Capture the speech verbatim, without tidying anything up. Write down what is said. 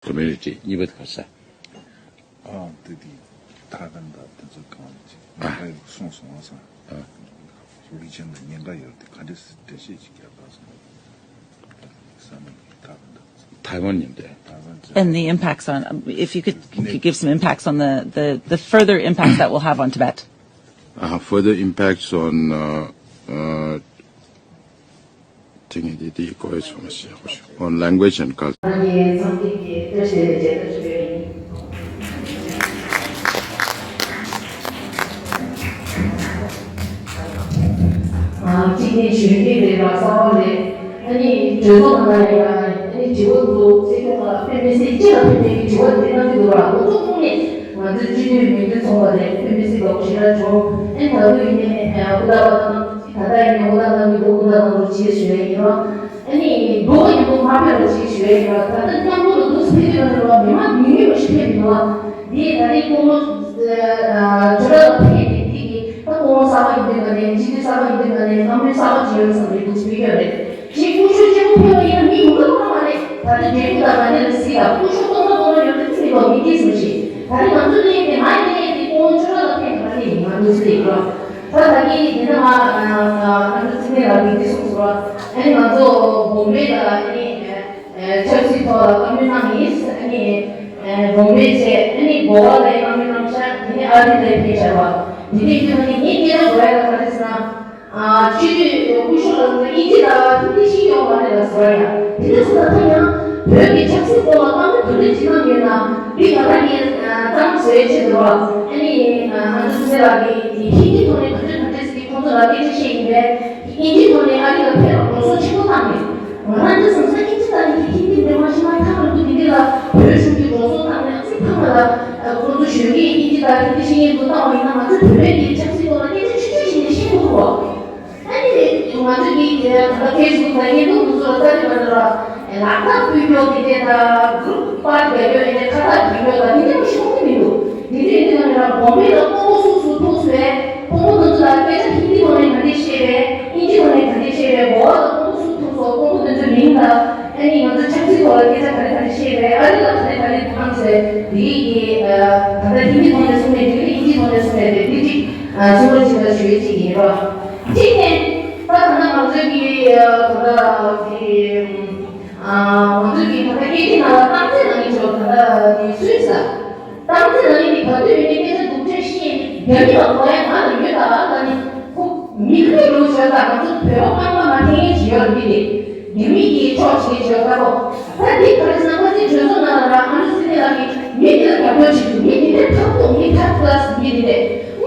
Community གཉིས་པ་དེ་ག་ས། ཨ་དེ་དེ་ཐ་ཀན་ད་དེ་ཚོ་གང་ལ་ཅིག་ཨ་ཉེན་ཁ་ཡོད་གསུངས་སོང་ཨ་སང་། ཨ་ལུགས་ཅན་ད་ཉེན་ཁ་ཡོད་དེ་ག་འདྲས་འགྲེལ་བཤད་ཅིག་རྒྱབ་ད་སོང་། ས་ནས་ཐ་ཀན་ད། Taiwan ཉིན་དེ། ཐ་ཀན་ཚོ། And the impacts on, um, if you could, could give some impacts on the, the, the further impacts that will have on Tibet. Uh, further impacts on, uh, uh, Thinking the, the egoism is on language and culture. གཅིག་ནས་གཞོན་སྐྱེས་རེད་པ་གསར་པ་རེད། ཨ་ནི་གྲོས་ཚོགས་ནང་ལ་ཡིན་ན་ཨ་ནི་དྲི་བ་འདུག་སྲིད་སྐྱོང་ལ་དཔེ་མི་སྲིད་སྤྱི་ལ་ཕན་པའི་དྲི་བ་འདི་གནང་གི་འདུག་ར། འོ་ཚོགས་ཁོངས་ནས་ང་ཚོའི་སྤྱི་འཐུས་མི་འདུས་ཚོགས་པ་རེད། དཔེ་མི་སྲིད་ལོག་ཁྲིད་ར་བྱུང་། ཨ་ནི་ད་དུང་ཡིན་ནའི་ཨ་ཧུ་ད་བ་དང་། ད་ལྟ་ཡིན་ན་འོ་ད་ལྟ་མི་འདུག་འོ་ད་ལྟ་རུ་བྱེད་ཞུ་ཡ་ཡིན་རོགས། ཨ་ནི་འདུག་ཡིན་འདུག་མ་ཕེབས་རུ་བྱེད་ཞུ་ཡ་ཡིན་རོགས། ད་ལྟ་མཉམ་དུ་ལ་འདུག་ཕེབས་དུས་ཡོད་རོགས། མི་མང་ཉུང་ཉུང་ཞིག་ཕེབས་ཡིན་རོགས། འདི་ད་རེས་སྐུ་ངོ་ཇོ་ལགས་ཕེབས་ནས་འདི་གི་ད་སྐུ་ངོ་གསར་པ་ཡིན་དུས་ག་ནས་སྤྱི་འཐུས་གསར་པ་ཡིན་དུས་ག་ནས་བསམ་བློ་གསར་པ་ཅིག་ཡོད་བསམ་རེད་འདུག་ཕེབས་ཡོད་རེད། ཅིག་སྐུ་ཞབས་ཆེན་པོ་ཕེབས་པ་ཡིན་ན་མི་ཡོང་གི་མ་རེད། ད་ལྟ་འབྲས་སྤུངས་དང་མ་ཎི་ལ་གཟིགས་ལ་སྐུ་ཞབས་སྟོང་ཕྲག་སྟོང་ཕྲག་ཡོད་ན་ཅི་མི་འདུག་མི་སྐྱིད་སོང་ཞིག་ད་ནི་ང་ཚོ་གླེང་དེ་མ་ཡིན་ནས་དེ་ཁོང་ཆོས་ལ་ལ་ཕན་ག་ནས་ཡིན་ང་འདུག་ཟེར་ཡོད། ད་ད་གིན་དེ་ན་ང་ང་ཚོ་ཚིག་ངན་ལ་མི་འདི་གསུངས་སོང་། ཨ་ནི་ང་ཚོ་བོམ་བེ་ལ་ཨ་ནི་ཆབ་སྲིད་ཐོག་ལ་བཀའ་མོལ་གནང་ཡིན། ཨ་ནི་བོམ་བེ་བྱས་ཨ་ནི་གོ་བ་ལ་བཀའ་མོལ་གནང་ཤག་དེ་ནི་ཨ་རི་ལ་ཕེབས་བཞག་པ་དེ་འདྲ་ཡིན་དུས་ང་ནི་ངས་སྐད་ཆ་གོ་ཡ་ལ་ག་རེ་ཟེར་ན། སྤྱི་འཐུས་སྐུ་ཞབས་ལགས་ཚོས་དབྱིན་ཇི་དང་ཧིན་དི་ཤེས་ཡོད་མ་རེད་ལ་ཟེར་བ་ཡང་དེ་འདྲ་སོང་ཙང་ད་ཡང་བོད་ཀྱི་ཆབ་སྲིད་སྐོར་ལ་བཀའ་མོལ་ག་འདྲ་ཅིག་གནང་ཡོད་ན་འདི་ང་རང་གིས་གཙང་བཟོས་བྱས་འདུག་བ། ཨ་ནི་ང་ཚོ་སྲིད་ལ་གི་ཧིན་དི་ཐོག་ནས་ག་འདྲ་ག་འདྲ་ཟེར་གྱི་ཁོང་ཚོ་ལ་སྐད་ཆ་བཤད་ཡིན་པས་དབྱིན་ཇི་ཐོག་ནས་ཨ་རི་ལ་ཕེབས་པར་དགོངས་ཚུལ་ཆེན་པོ་བཏང་མེད། ང་རང་འདི་སོང་ཙང་ཨིན་ཇི་དང་ཧིན་དི་འདི་མ་ཤེས་ན་ཐང་རུ་འདུག་འདི་འདི་ལ་བོད་གཞུང་གི་གྲོས་ཚོགས་ནང་ནས་ཨ་ཙི་ཕ་མ་ལ་ཁོང་ཚོ་གཞོན་སྐྱེས་ཨིན་ཇི་དང་ཧིན་དི་ཤེས་མཁན་འདུག་བཏང་བ་ཡིན་ན་ང་ཚོ་བོད་པའི་འདི་ཆབ་སྲིད་ཐོག་ལ་སྐད་ཆ་ཆུང་ཆུང་ཞིག་ནས་ཤེས་ཐུབ་ཀྱི་རེད། ཨ་ནི་ང་ཚོ་གིས་དེ་ད་ལྟ་ཕེ་སི་བུག་དང་ཡིན་འདུག་འདུག་ཚོ་ལ་ལྟ་དུས་མ་འདྲ་བ་ལག་རྟགས་ཕུལ་རྒྱུ་དེ་འདྲས་དང་གུ་རུབ་པར་རྒྱག་རྒྱུ་དེ་འདྲས་ཁ་བཏགས་བྲིས་རྒྱུ་དང་དེ་འདྲས་མ་ཤོང་གི་མི་འདུག་དེ་འདྲས་ཡིན་དུས་ང་ནི་རང་གོང་མའི་ལ་ཀོང་པོ་སུ་སུ་ཐུག་སོང་བས་ཀོང་པོ་འདི་ཚོ་ལ་སྐད་ཆ་ཧིན་དི་ཐོག་ནས་ག་འདྲས་བཤད་པས་ཨིན་ཇི་ཐོག་ནས་ག་འདྲས་བཤད་པས་གོ་བ་ལ་ཀོང་པོ་སུ་ཐུག་སོང་ཀོང་པོ་འདི་ཚོའི་མིང་དང་། ཨ་ནི་ང་ཚོ་ཆབ་སྲིད་ཐོག་ལ་སྐད་ཆ་ག་རེ་ག་རེ་བཤད་པས་ཨ་རི་ལ་ག་རེ་ག་རེ་བཏང་ཟེར་འདི་ཡིག་གི་ད་ལྟ་ཧིན་དི་ཐོག་ནས་གསུངས་ནས་འདི་ནི་ཨིན་ཇི་ཐོག་ནས་གསུངས་ནས་རེད་འདི་གཅིག་གསུང་རོགས་བྱེད་པ་ཞུ་ཡས་གཅིག་ཡིན་རོགས། གཅིག་ནས་ད་ད་ལྟ་ང་ཚོའི་གི་ད་ལྟ་གི་ང་ཚོའི་གི་ད་ལྟ་སྐད་ཆ་ནང་ལ་རྟགས་གསལ་ནང་གི་ཆོག་ད་ལྟ་གི་སུས་ཟ། རྟགས་གསལ་ནང་ཡིན་གྱི་ག་དུས་ཡིན་ནའི་སྐད་ཆ་སྡུག་ཕྲད་བཤད་རྒྱ་མི་ལ་གོ་ཡ་ང་ལ་ཡོད་ད་ཨ་ད་ནི་ཁོ་མི་ཁ་ལོ་བྱོས་ད་ང་ཚོ་བོད་པ་རྐང་པ་མ་འཐེན་ཡས་བྱེད་ཡོད་རེད་དེ་རྒྱ་མི་གི་ཕྱོགས་བྱེད་བྱོས་ད་ཁོ་ད་འདི་ག་རེ་ཟེར་ན་ཁ་སང་གྲོས་ཚོགས་ནང་ལ་ར་ཨ་ནུ་སི་ནི་ལགས་ཀྱིས་མི་འདི་ལ་རྒྱབ་སྐྱོར་བྱེད་དུས་མི་འདི་འདྲས་ཐབས་ཐོག་མི་ཐབས་ཀླ་སི་མི་འདི་འདྲས།